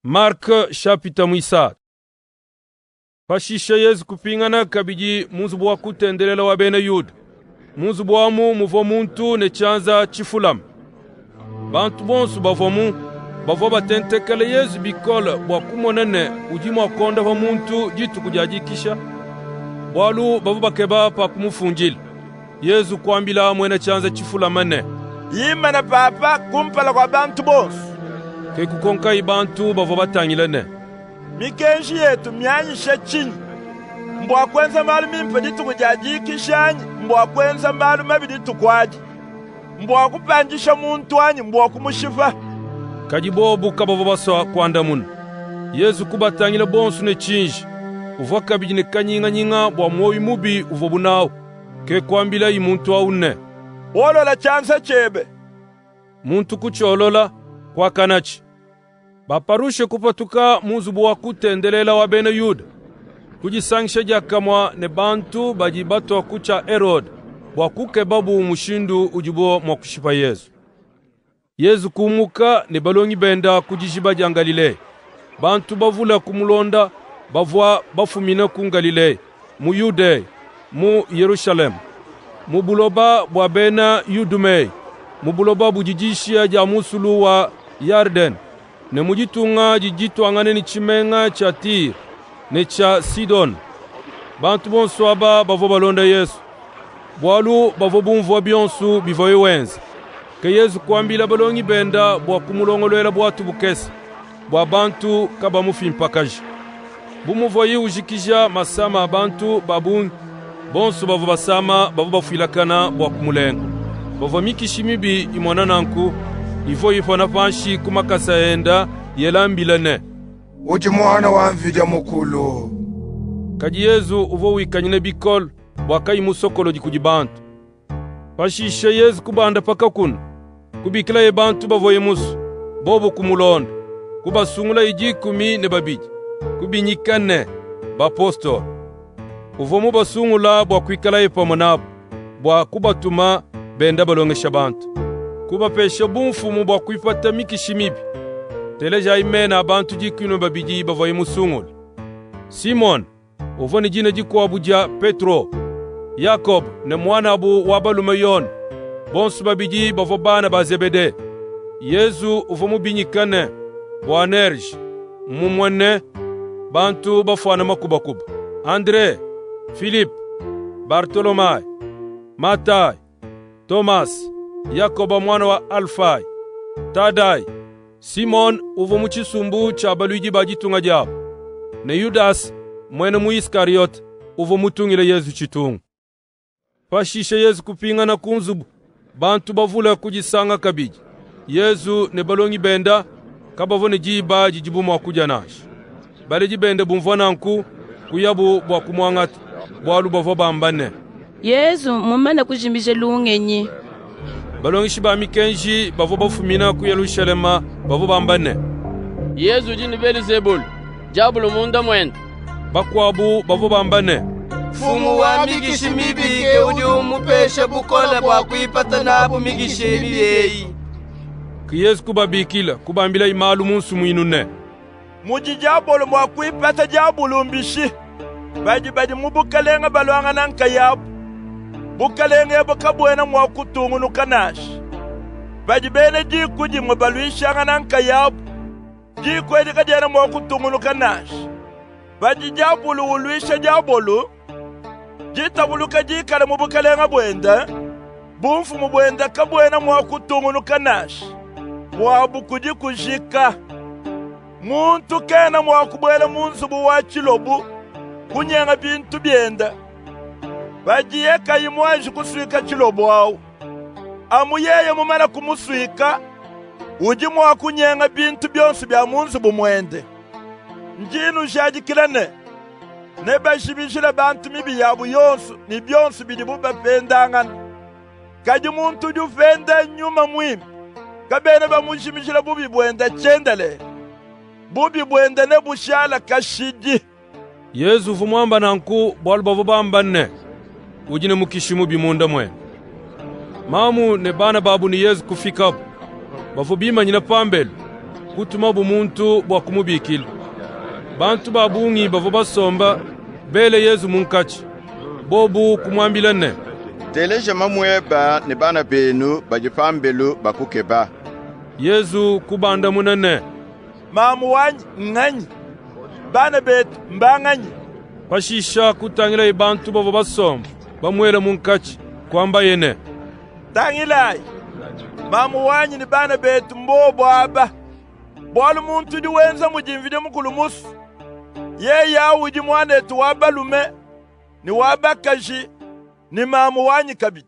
Mark chapitre muisatu. Pashishe Yezu kupingana kabidi mu nzubu wa kutendelela wa bena Yuda. Mu nzubu amu muvua muntu ne tshianza tshifulame. Bantu bonsu bavuamu bavua batentekela Yezu bikole bua kumona ne udi mua kuondapa muntu dituku dia dikisha, bualu bavua bakeba pa kumufundila. Yezu kuambila muena tshianza tshifulame ne, Imana papa kumpala kua bantu bonsu. Ke kukonkayi bantu bavua batangile ne, Mikenji yetu mmianyishe tshinyi? Mbua kuenza malu mimpe dituku dia dikisha anyi mbua kuenza malu mabi dituku adi? Mbua kupandisha muntu anyi mbua kumushipa? Kadi bobu kabavua basua kuandamuna. Yezu kubatangila bonsu ne tshiji. Uvua kabidi ne kanyinganyinga bua muoyo mubi uvuabu nawu. Ke kuambilayi muntu awu ne, Olola tshianza tshiebe. Muntu kutshiolola, kuakanatshi. Baparushe kupatuka mu nzubu wa kutendelela wa bena Yuda, kudisangisha diakamue ne bantu badi batua ku tshia Herode bua kukebabu mushindu udibo mua kushipa Yezu. Yezu kumuka ne balongi benda ku dijiba dia Ngalileya. Bantu bavule kumulonda bavua bafumina ku Ngalileya, mu Yudeya, mu Yerushalayime, mu buloba bua bena Idumeya, mu buloba budi dishiya dia musulu wa Yardene, ne mu ditunga didi dituangane ne tshimenga tshia Tire ne tshia Sidone. Bantu bonsu aba bavua balonda Yezu, bualu bavua bumvua bionsu bivuaye wenza. Ke Yezu kuambila balongi bende bua kumulongoluela buatu bukese, bua bantu kabamufimpakaji. Bu muvuaye ujikija masama a bantu ba bungi, bonsu bavua basama bavua bafuilakana bua kumulenga. Pavua mikishi mibi imona nanku, ivua ipona panshi ku makasa ende yela mbila ne, Udi Muana wa Mvidi Mukulu. Kadi Yezu uvua wikanyina bikole bua kayi musokolodi kudi bantu. Pashishe Yezu kubanda pa kakuna, kubikilaye bantu bavuaye musue, bobu kumulonda. Kubasungulaye 12, kubinyika ne, bapostolu. Uvua mubasungula bua kuikalaye pamue nabu, bua kubatuma benda balongesha bantu, kubapesha bumfumu bua kuipata mikishi mibi. Telejayi mena a bantu 12 bavuaye musungule: Simone, uvua ne dina dikuabu dia Petro, Yakobe ne muanabu wa balume Yone, bonsu babidi bavua bana ba Zebede. Yezu uvua mubinyike ne, Boanerge, mmumue ne, bantu bafuane makubakuba. Andre, Filipe, Bartolomayi, Matayi, Tomase, Yakoba muana wa Alfayi, Tadayi, Simone uvua mu tshisumbu tshia baluidi ba ditunga diabu, ne Yudase muena mu Iskariyote uvua mutungile Yezu tshitungu. Pashishe Yezu kupingana ku nzubu, bantu bavule kudisanga kabidi. Yezu ne balongi bende kabavua ne diba didibu mua kudia nansha. Baledi bende bumvua nanku, kuyabu bua kumuangata, bualu bavua bamba ne, Yezu mmumane kujimija lungenyi. Balongeshi ba mikenji bavua bafumina ku Yelushalema bavua bamba ne, Yezu udi ne Belzebule, diabolo munda muende. Bakuabu bavua bamba ne, Mfumu wa mikishi mibi ke udi umupesha bukole bua kuipata nabu mikishi mibi eyi. Ke Yezu kubabikila, kubambilaye malu mu nsumuinu ne, Mudi diabolo mua kuipata diabolo mbishi? Padi badi mu bukalenga baluangana nkayabu, bukalenga ebu kabuena mua kutungunuka nansha. Padi bena diku dimue baluishangana nkayabu, diku edi kadiena mua kutungunuka nansha. Padi diabolo uluisha diabolo, ditapuluka dikale mu bukalenga buende, bumfumu buende kabuena mua kutungunuka nansha. Kuabu kudi kujika. Muntu kena mua kubuela mu nzubu wa tshilobu, kunyenga bintu biende, padiye kayi muanji kusuika tshilobu awu. Amu yeye mumane kumusuika, udi mua kunyenga bintu bionso bia mu nzubu muende. Ndi nnujadikila ne, nebajimijile bantu mibi yabu yonso ne bionso bidibu bapendangana. Kadi muntu udi upenda Nyuma Muimpe, kabena bamujimijila bubi buende tshiendelele. Bubi buende nebushale kashidi. Yezu uvua muamba nanku bualu bavua bamba ne, udi ne mukishi mubi munda muende. Mamu ne bana babu ne Yezu kufikabu. Bavua bimanyina pambelu. Kutumabu muntu bua kumubikila. Bantu ba bungi bavua basomba bele Yezu munkatshi. Bobu kumuambila ne, Teleja mamuebe ne bana benu badi pambelu bakukeba. Yezu kubandamuna ne, Mamu wanyi nnganyi? Bana betu mbanganyi? Pashisha kutangilaye bantu bavua basomba bamuele munkatshi, kuambaye ne, Tangilayi, mamu wanyi ne bana betu mbobu aba. Bualu muntu udi wenza mudi Mvidi Mukulu musue, yeye awu udi muanetu wa balume ne wa bakaji ne mamu wanyi kabidi.